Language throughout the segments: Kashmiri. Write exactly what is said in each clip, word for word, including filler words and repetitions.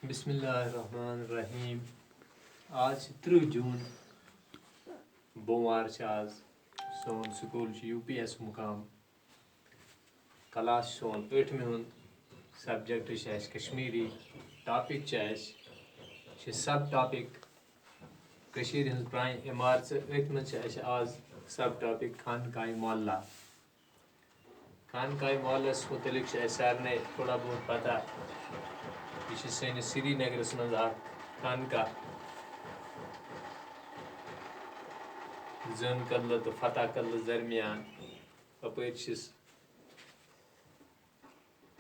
بسم اللہ الرحمن الرحیم۔ آز چھِ تٕرٛہ جوٗن، بوموار چھِ آز۔ سون سکوٗل چھُ یوٗ پی ایس مُقام۔ کلاس چھُ سون ٲٹھمہِ ہُنٛد۔ سبجیکٹ چھِ اَسہِ کشمیٖری۔ ٹاپک چھِ اَسہِ، چھِ سب ٹاپک کٔشیٖرِ ہٕنٛز پرٛانہِ عمارژٕ۔ أتھۍ منٛز چھِ اَسہِ آز سب ٹاپک خانقاہِ معلیٰ۔ خانقاہِ معلیٰ ہَس مُتعلِق چھِ اَسہِ سارنٕے تھوڑا بہت پتہ۔ یہِ چھِ سٲنِس سرینگرَس منٛز اَکھ خانقاہ، زٲن کدلہٕ تہٕ فتح کدلَس درمیان۔ اَپٲرۍ چھِس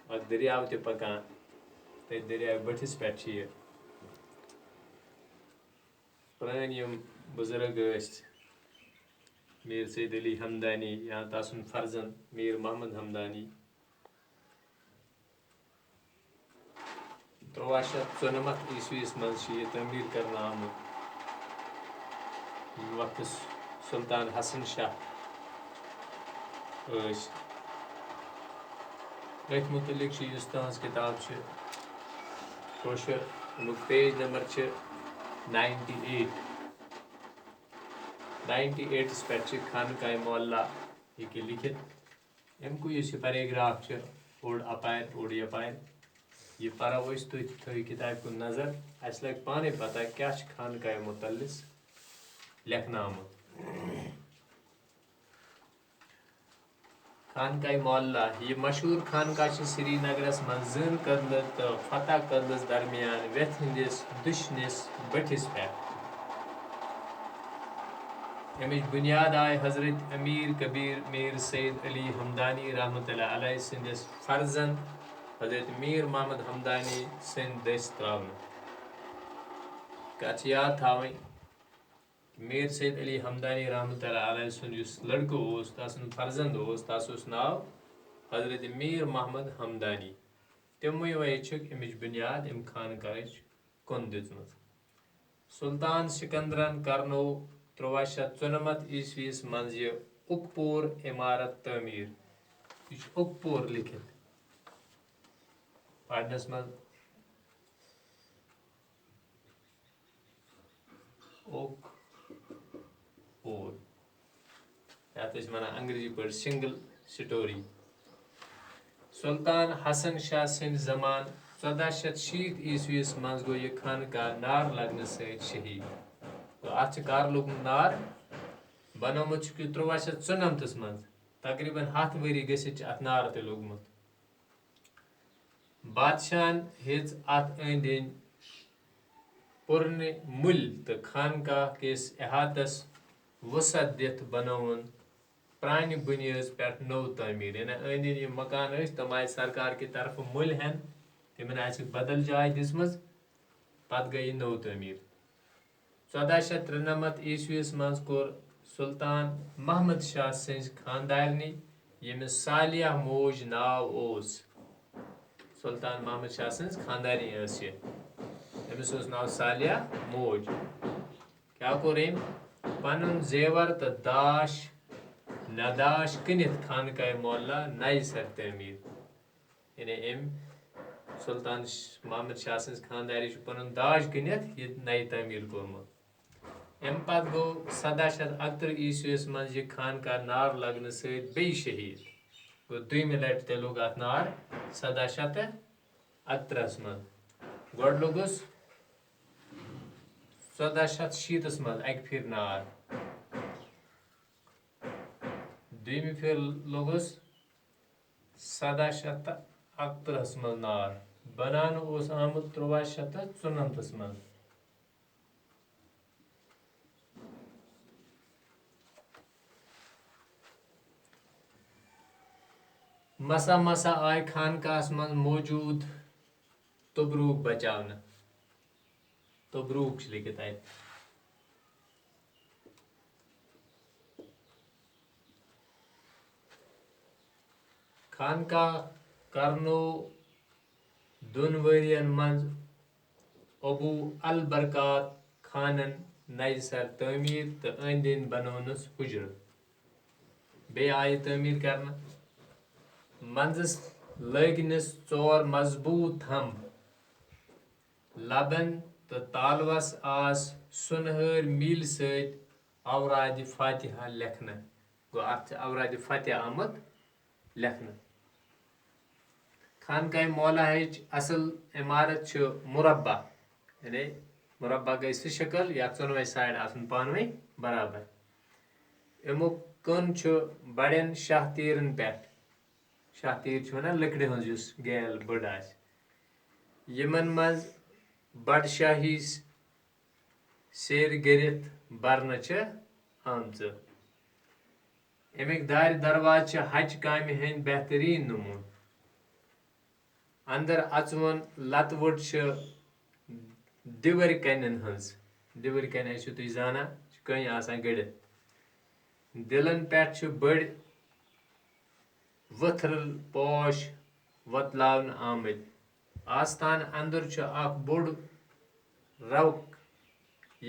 اَکھ دٔریاو تہِ پَکان، تٔتھۍ دٔریاوِ بٔٹھِس پٮ۪ٹھ چھِ یہِ۔ پرٛٲنۍ یِم بُزرٕگ ٲسۍ، میٖر سید علی ہمدانی یا تَسُنٛد فرزند میٖر محمد ہمدانی، تُرٛواہ شیٚتھ ژُنَمَتھ عیسویَس منٛز چھِ یہِ تعمیٖر کرنہٕ آمُت، ییٚمہِ وقتہٕ سُلطان حسن شاہ ٲسۍ۔ أتھۍ مُتعلِق چھِ، یُس تٕہٕنٛز کِتاب چھِ کٲشِر، اَمیُک پیج نمبر چھِ ناینٹی ایٹ۔ ناینٹی ایٹَس پٮ۪ٹھ چھِ خانقاہِ معلیٰ یہِ کہِ لیکھِتھ۔ اَمہِ کُے یُس یہِ پیراگراف چھُ، اوٚڑ اَپارِ، اوٚڑ یَپارِ، یہِ پَرو أسۍ، تُہۍ تہِ تھٲیِو کِتابہِ کُن نظر۔ اَسہِ لَگہِ پانَے پَتہ کیٛاہ چھُ خانقاہِ معلیٰ لیکھنہٕ آمُت۔ خانقاہِ معلیٰ، یہِ مشہوٗر خانقاہ چھِ سرینگرَس منٛز زٲن کدلہٕ تہٕ فتح کدلَس درمیان وٮ۪تھ ہٕنٛدِس دٔچھنِس بٔٹھِس پٮ۪ٹھ۔ اَمِچ بُنیاد آیہِ حضرت امیر کبیر میر سید علی ہمدانی رحمتہ اللہ علیہ سٕنٛدِس فرزند حضرت میر محمد ہمدانی سٕنٛدِ دٔسۍ ترٛاونہٕ۔ کتھ چھِ یاد تھاوٕنۍ، میر سید علی ہمدانی رحمتہ اللہ علیہ سُنٛد یُس لڑکہٕ اوس، تسُنٛد فرزند اوس، تس اوس ناو حضرت میر محمد ہمدانی۔ تِموٕے وَے چھُکھ اَمِچ بُنیاد اَمہِ خانقاہٕچ کُن دِژمٕژ۔ سلطان سکندرن کرنوو تُرٛواہ شیٚتھ ژُنَمَتھ عیسویَس منٛز یہِ اُکپور عمارت تعمیٖر۔ یہِ چھُ اُکپور لیکھِتھ پرنَس منٛز۔ اوک پور، یَتھ أسۍ وَنان انگریزی پٲٹھۍ سنگل سٹوری۔ سلطان حسن شاہ سٕنٛدِ زمانہٕ ژۄداہ شیٚتھ شیٖتھ عیسویَس منٛز گوٚو یہِ خانقاہ نار لگنہٕ سۭتۍ شہیٖد۔ گوٚو، اَتھ چھِ کر لوٚگمُت نار؟ بنومُت چھُکھ یہِ تُرٛواہ شیٚتھ ژُنَمتَس منٛز، تقریباً ہَتھ ؤری گٔژھِتھ چھِ اَتھ نار تہِ لوٚگمُت۔ بادشاہن ہیٚژ اتھ أنٛدۍ أنٛدۍ پُرنہِ مُلۍ تہٕ خانقاہ کِس احاطس وُسعت دِتھ بنٲوٕن پرانہِ بُنیٲژ پٮ۪ٹھ نٔو تعمیٖر۔ یعنی أنٛدۍ أنٛدۍ یِم مکان ٲسۍ، تِم آیہِ سرکار کہِ طرفہٕ مُلۍ ہٮ۪نہٕ، تِمن آسہِ بدل جاے دِژمٕژ، پتہٕ گٔے یہِ نٔو تعمیٖر۔ ژۄداہ شیٚتھ ترٛنَمَتھ عیسویَس منٛز کوٚر سلطان محمد شاہ سٕنٛزِ خانٛدارنہِ، ییٚمِس صالحہ موج ناو اوس، سلطان محمد شاہ سٕنٛز خانٛدارنہِ ٲس یہِ، أمِس اوس ناو صالحہ موج۔ کیٛاہ کوٚر أمۍ؟ پنُن زیور تہٕ داش نداش کٕنِتھ خانقاہ معلیٰ نَیہِ سرٕ تعمیٖر۔ یعنی أمۍ سلطان ش-، محمد شاہ سٕنٛز خانٛدارِ چھُ پنُن داج کٕنِتھ یہِ نَیہِ تعمیٖر کوٚرمُت۔ اَمہِ پتہٕ گوٚو سَداہ شیٚتھ اَکتٕرٛہ عیسویَس منٛز یہِ خانقاہ نار لگنہٕ سۭتۍ بیٚیہِ شہیٖد۔ گوٚو، دوٚیمہِ لٹہِ تہِ لوٚگ اَتھ نار سَداہ شیٚتھ تہٕ اَکتٕرٛہَس منٛز۔ گۄڈٕ لوٚگُس ژۄداہ شیٚتھ شیٖتَس منٛز اَکہِ پھِرِ نار۔ دوٚیمہِ پھِرِ لوٚگُس سَداہ شیٚتھ تہٕ اَکتٕرٛہَس منٛز نار۔ بناونہٕ اوس آمُت تُرٛواہ شیٚتھ تہٕ ژُنَمتَس منٛز۔ مسا مسا آیہِ خانقاہَس منٛز موجوٗد تبروک بچاونہٕ۔ تبروک چھِ لیکھِتھ اَتہِ۔ خانقاہ کرنو دۄن ؤرین منٛز ابو البرکات خانن نَیہِ سر تعمیٖر تہٕ أنٛدۍ أنٛدۍ بنوونس حجرٕ۔ بیٚیہِ آیہِ تعمیٖر کرنہٕ۔ منٛزس لٲگنس ژور مضبوٗط تھمب۔ لبن تہٕ تالوس آس سُنہٕر میٖلہِ سۭتۍ اورادِ فاتحہ لیکھنہٕ۔ گوٚو، اَتھ چھِ اورادِ فاتحہ آمُت لیکھنہٕ۔ خانقاہ مولاہٕچ اصل عمارت چھِ مربع، یعنی مربع گٔے سُہ شکل یتھ ژۄنوَے سایڈ آسن پانہٕ ؤنۍ برابر۔ اَمیُک کٔن چھُ بڑٮ۪ن شاہ تیٖرن پٮ۪ٹھ، شاہ تیٖر چھِ ونان لٔکرِ ہٕنٛز یُس گیل بٔڑ آسہِ، یِمن منٛز بڑشاہی سیرِ گٔرِتھ برنہٕ چھِ آمژٕ۔ اَمِکۍ دارِ دروازٕ چھِ ہچہِ کامہِ ہٕنٛدۍ بہتریٖن نموٗنہٕ۔ اندر اژوُن لتہٕ وُٹ چھِ دِوٕرۍ کنٮ۪ن ہٕنٛز۔ دِوٕرۍ کنہِ ٲسِو تُہۍ زانان، چھِ کٔنۍ آسان گٔڑِتھ۔ دِلن پٮ۪ٹھ چھِ بٔڑۍ ؤتھرٕ پوش وۄتلاونہٕ آمٕتۍ۔ آستان اندر چھُ اکھ بوٚڑ روق،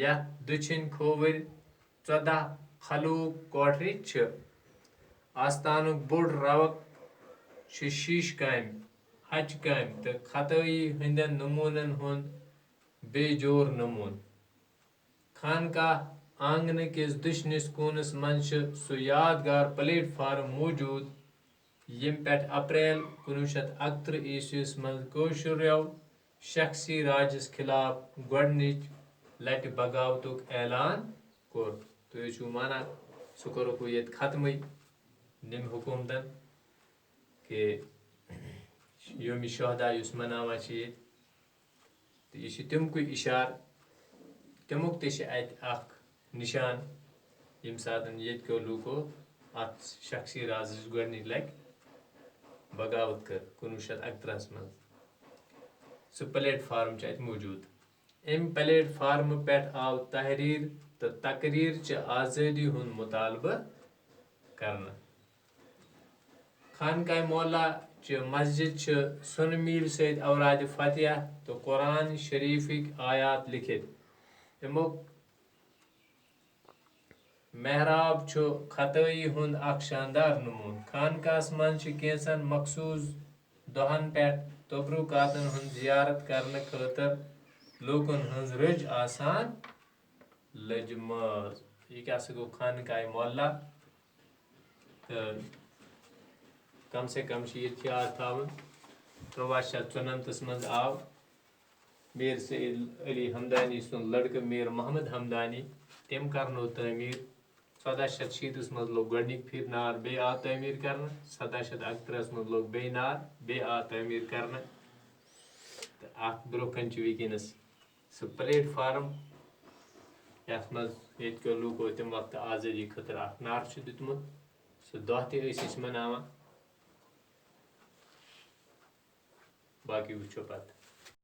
یتھ دٔچھِنۍ کھووٕرۍ ژۄداہ خلوق کوٹرِ چھِ۔ آستانُک بوٚڑ روق چھُ شیٖشہٕ کامہِ، ہچہِ کامہِ تہٕ خطٲیی ہٕنٛدٮ۪ن نموٗنن ہُنٛد بے جور نموٗنہٕ۔ خانقاہ آنگنہٕ کِس دٔچھنِس کوٗنس منٛز چھُ سُہ یادگار پلیٹ فارم موجود، ییٚمہِ پٮ۪ٹھ اپریل کُنوُہ شیٚتھ اَکترٕہ عیسویس منٛز کٲشرٮ۪و شخصی راجس خلاف گۄڈٕنِچ لٹہِ بغاوتُک اعلان کوٚر۔ تُہۍ ٲسِو مانان، سُہ کوٚرُکھ وۄنۍ ییٚتہِ ختمٕے یِمن حکومتن، کہِ یومِ شہدا یُس مناوان چھِ ییٚتہِ، تہٕ یہِ چھِ تِمکُے اِشارٕ، تِمُک تہِ چھِ اَتہِ اَکھ نِشان، ییٚمہِ ساتہٕ ییٚتہِ کیو لوٗکو اَتھ شخصی رازٕچ گۄڈٕنِچ لَٹہِ بغاوت کٔر کُنوُہ شیٚتھ اَکترٛہَس منٛز۔ سُہ پلیٹ فارم چھُ اَتہِ موجوٗد۔ اَمہِ پلیٹ فارمہٕ پٮ۪ٹھ آو تحریٖر تہٕ تقریٖر چہِ آزٲدی ہُنٛد مُطالبہٕ کرنہٕ۔ خانقاہ معلیٰ چہِ مسجد چھِ سۄنہٕ میٖلہِ سۭتۍ اورادِ فتحیہ تہٕ قرآن شریفٕکۍ آیات لیکھِتھ۔ اَمیُک محراب چھُ خطٲیی ہُنٛد اکھ شاندار نموٗنہٕ۔ خانقاہس منٛز چھِ کینٛژن مخصوٗص دۄہن پٮ۪ٹھ تبرکاتن ہُنٛد زیارت کرنہٕ خٲطرٕ لوٗکن ہٕنٛز رٔج آسان لٔجمٕژ۔ یہِ کیٛاہ سا گوٚو خانقاہ معلیٰ؟ تہٕ کم سے کم چھِ ییٚتہِ یاد تھاوُن، ترٛواہ شیٚتھ ژُنَمتَس منٛز آو میٖر سید علی ہمدانی سُنٛد لڑکہٕ میٖر محمد ہمدانی، تٔمۍ کرنوو تعمیٖر۔ ژۄداہ شیٚتھ شیٖتَس منٛز لوٚگ گۄڈٕنِکۍ پھِرِ نار، بیٚیہِ آو تعمیٖر کرنہٕ۔ سَداہ شیٚتھ اَکترٛہَس منٛز لوٚگ بیٚیہِ نار، بیٚیہِ آو تعمیٖر کرنہٕ۔ تہٕ اَتھ برٛونٛہہ کَنہِ چھِ وٕنکیٚنَس سُہ پلیٹ فارم، یَتھ منٛز ییٚتہِ کیو لوٗکو تَمہِ وقتہٕ آزٲدی خٲطرٕ اَکھ نعرٕ چھُ دیُتمُت۔ سُہ دۄہ تہِ ٲسۍ أسۍ مناوان۔ باقٕے وٕچھو پَتہٕ۔